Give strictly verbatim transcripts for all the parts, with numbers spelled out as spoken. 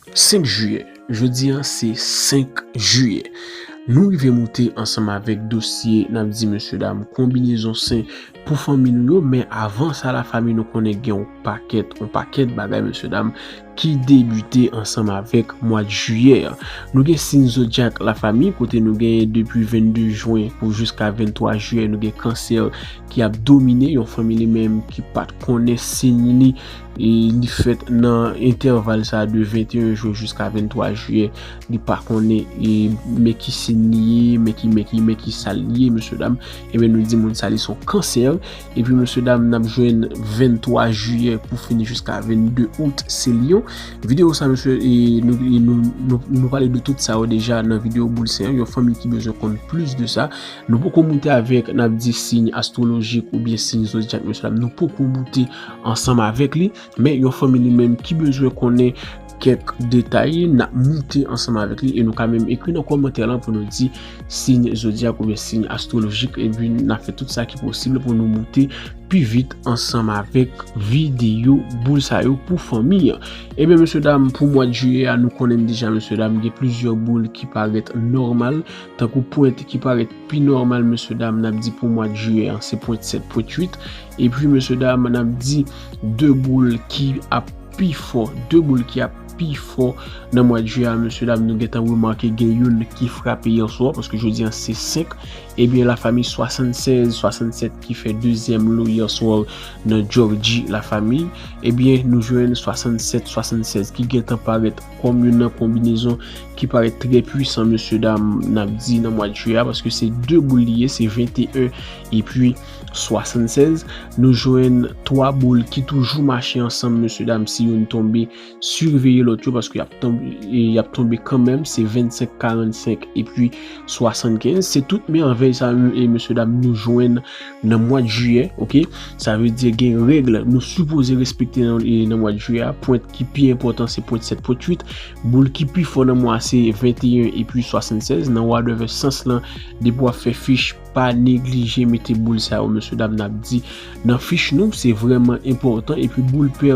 Senk jiyè. Jodi a se senk jiyè. Nou rive moute ansanm avèk dosye, n ap di, mesye dam, konbinezon sen pou fanmi nou yo, men avan sa, lafanmi, nou konnen gen yon pakèt, yon pakèt bagay, mesye dam, ki debite ansanm avèk mwa jiyè a. Nou gen siy zodyak, lafanmi, kote nou gen depi vennde jen pou jiska venntwa jiyè, nou gen kansè ki ap domine, yon fanmi li menm ki pa t konnen siy li, e li fèt nan entèval sa a de venteyen jen jiska venntwa jiyè, li pa konnen, e, men ki siy li ye, men ki, men ki, men ki sa li ye, mesye dam. Ebyen, nou di moun sa li se yon kansè. Epi, mesye dam, n ap jwenn venntwa jiyè pou fini jiska vennde out, se lyon. Videyo sa, mesye, e nou, e nou, nou, nou pale de tout sa yo deja nan videyo boul sen an. Yon fanmi ki bezwen konn plis de sa, nou poko moute avèk, n ap di, siy astwolojik oubyen siy zodyak, mesye dam, nou poko moute ansanm avèk li. Men yon fanmi li menm ki bezwen konnen kèk detay, n ap moute ansanm avèk li e nou ka menm ekri nan kòmantè lan pou nou di siy zodyak oubyen siy astwolojik, epi n ap fè tout sa ki posib pou nou moute pi vit ansanm avèk videyo boul sa yo pou fanmi an. Ebyen, mesye dam, pou mwa jiyè a, nou konnen deja, mesye dam, gen plizyè boul ki parèt nòmal, tankou pwent ki parèt pi nòmal, mesye dam, n ap di pou mwa jiyè an, se pwent sèt, pwent uit. Epi, mesye dam, n ap di de boul ki ap pi fò, de boul ki ap pi fò nan mwa jiyè a, mesye dam, nou gentan remake gen youn ki frape yè swa, paske jodi a se senk. Ebyen, lafanmi, swasannsèz, swasannsèt ki fè dezyèm lo yè swa nan Jòji, lafanmi. Ebyen, nou jwenn swasannsèt, swasannsèz ki gentan parèt kòm youn nan konbinezon ki parèt trè pwisan, mesye dam, n ap di nan mwa jiyè a, paske se de boul li ye, se venteyen epi swasannsèz. Nou jwenn twa boul ki toujou mache ansanm, mesye dam, si youn tonbe, siveye lòt yo, paske y ap tonbe, e y ap tonbe kanmenm, se vennsenk, karannsenk epi swasannkenz. Se tout mèvèy sa yo, e mesye dam, nou jwenn nan mwa jiyè, oke? Sa vle di gen règ nou sipoze respekte nan, e nan mwa jiyè a. Pwent ki pi enpòtan se pwent sèt, pwent uit. Boul ki pi fò nan mwa a se venteyen epi swasannsèz. Nan wadèvè sans lan, depi w ap fè fich, pa neglije mete boul sa yo, mesye dam, n ap di nan fich nou, se vrèman enpòtan. Epi boul pè,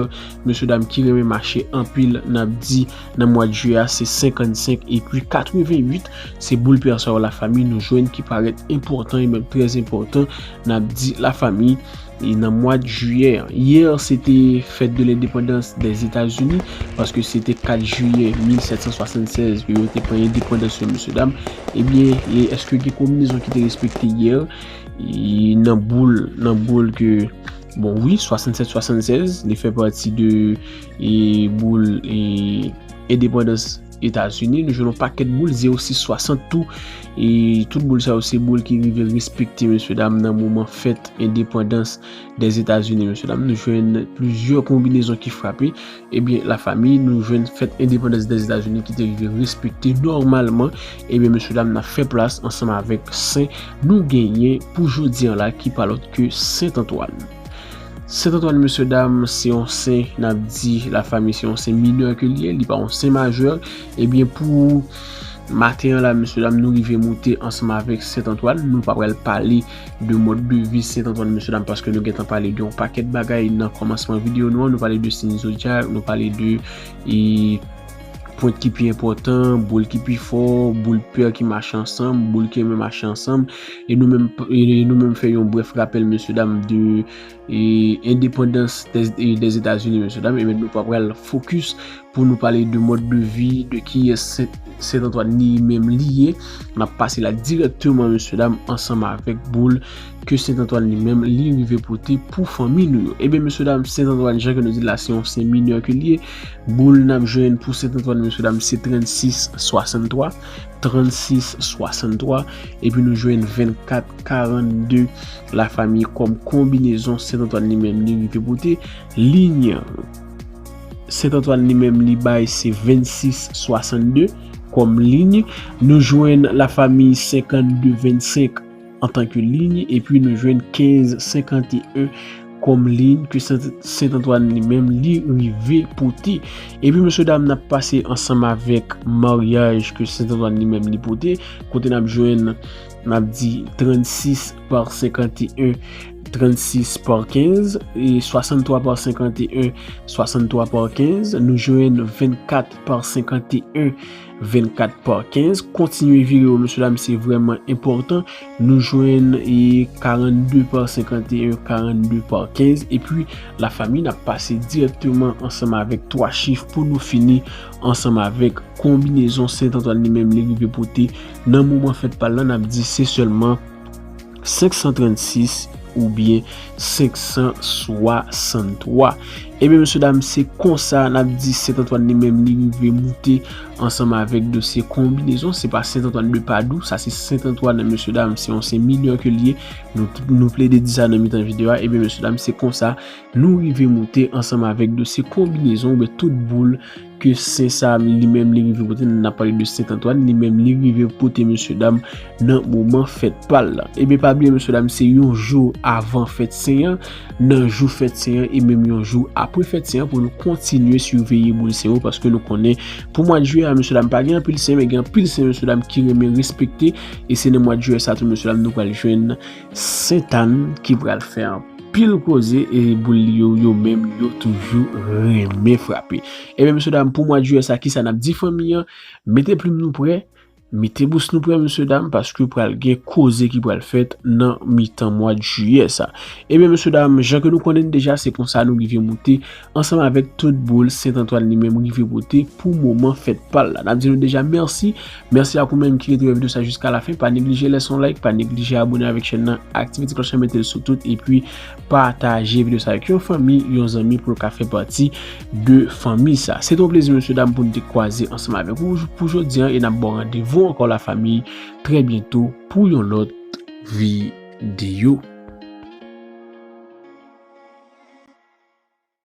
mesye dam, ki renmen mache anpil, n ap di nan mwa jiyè a, se senkannsenk epi katreventuit. Se boul pè sa yo, lafanmi, nou jwenn ki parèt enpòtan e menm trè enpòtan, n ap di, lafanmi, e nan mwa jiyè. Yè, se te fèt de lendepandans dèzetazini, paske se te kat jiyè mil sèt san swasannsèz ke yo te pran endepandans yo, mesye dam. Ebyen, e èske gen konbinezon ki te respekte yè? E nan boul, nan boul ke, bon, wi, swasannsèt swasannsèz, li fè pati de, e, boul, e, endepandans Etazini. Nou jwenn yon pakèt boul, zewo sis swasant tou. E tout boul sa yo, se boul ki rive respekte, mesye dam, nan moman fèt endepandans dèzetazini, mesye dam. Nou jwenn plizyè konbinezon ki frape. Ebyen, lafanmi, nou jwenn fèt endepandans dèzetazini ki te rive respekte nòmalman. Ebyen, mesye dam, n ap fè plas ansanm avèk sen nou genyen pou jodi a la, ki pa lòt ke Sent Antwàn. Sent Antwàn, mesye dam, se yon sen, n ap di, lafanmi, se yon sen minè ke li ye, li pa yon sen majè. Ebyen, pou maten an la, mesye dam, nou rive moute ansanm avèk Sent Antwàn. Nou pa pral pale de mòd de vi Sent Antwàn, mesye dam, paske nou gentan pale de yon pakèt bagay nan kòmansman videyo nou an. Nou pale de siy zodyak, nou pale de, e, pwent ki pi enpòtan, boul ki pi fò, boul pè ki mache ansanm, boul ki renmen mache ansanm. E nou menm, e nou menm fè yon brèf rapèl, mesye dam, de, e, endepandans dè, e, dèzetazini, mesye dam. Ebyen, nou pa pral fokis pou nou pale de mòd de vi, de kiyès Sent, Sent Antwàn li menm li ye. N ap pase la dirèkteman, mesye dam, ansanm avèk boul ke Sent Antwàn li menm li rive pote pou fanmi nou yo. Ebyen, mesye dam, Sent Antwàn, jan ke nou di la, se yon sen minè ke li ye. Boul n ap jwenn pou Sent Antwàn, mesye dam, se trannsis swasanntwa, trannsis swasanntwa, epi nou jwenn vennkat karannde, lafanmi, kòm konbinezon Sent Antwàn li menm li rive pote. Liy Sent Antwàn li menm li bay se vennsis swasannde kòm liy. Nou jwenn, lafanmi, senkannde vennsenk antanke liy, epi nou jwenn kenz senkanteyen kòm liy ke Sent, Sent Antwàn li menm li rive pote. Epi, mesye dam, n ap pase ansanm avèk maryaj ke Sent Antwàn li menm li pote, kote n ap jwenn, n ap di, trannsis pa senkanteyen, trannsis pa kenz, e swasanntwa pa senkanteyen, swasanntwa pa kenz, nou jwenn vennkat pa senkanteyen, vennkat pa kenz. Kontinye vire yo, mesye dam, se vrèman enpòtan. Nou jwenn e karannde pa senkanteyen, karannde pa kenz. Epi, lafanmi, n ap pase dirèkteman ansanm avèk twa chif pou nou fini ansanm avèk konbinezon Sent Antwàn li menm li rive pote nan moman fèt pa l lan. N ap di se sèlman senk san trannsis oubyen senk san swasanntwa. Ebyen, mesye dam, se konsa n ap di Sent Antwàn li menm li rive moute ansanm avèk dosye konbinezon. Se pa Sent Antwàn de Padou, sa se Sent Antwàn, mesye dam, se yon se minè ke l ye. Nou, nou plede di sa nan mitan videyo a. Ebyen, mesye dam, se konsa nou rive moute ansanm avèk dosye konbinezon oubyen tout boul ke Sen sa li menm li rive pote, n ap pale de Sent Antwàn, li menm li rive pote, mesye dam, nan moman fèt pa l lan. Ebyen, pa bliye, mesye dam, se yon jou avan fèt Sen an, nan jou fèt Sen an, e menm yon jou apre fèt Sen an, pou nou kontinye siveye boul Sen yo, paske nou konnen, pou mwa de jiyè a, mesye dam, pa gen anpil Sen, men gen anpil Sen, mesye dam, ki renmen respekte, e se nan mwa de jiyè sa tou, mesye dam, nou pral jwenn Sentàn ki pral fè anpil koze, e boul li yo, yo menm, yo toujou renmen frape. Ebyen, mesye dam, pou mwa de jiyè sa, kisa n ap di fanmi an? Mete plim nou prè, mete bous nou prè, mesye dam, paske pral gen koze ki pral fèt nan mitan mwa de jiyè sa. Ebyen, mesye dam, jan ke nou konnen deja, se konsa nou rive moute ansanm avèk tout boul Sent Antwàn li menm rive pote pou moman fèt pa l la. N ap di nou deja mèsi. Mèsi ak ou menm ki rete wè videyo sa jiska lafen. Pa neglije lèse yon like, pa neglije abone avèk chèn nan, aktive ti klòch lan, mete l sou tout, epi pataje videyo sa avèk yon fanmi, yon zanmi pou yo ka fè pati de fanmi sa. Se te yon plezi, mesye dam, pou nou te kwaze ansanm avèk ou pou jodi an, e n ap ba w randevou ankò, lafanmi, trè byento pou yon lòt videyo.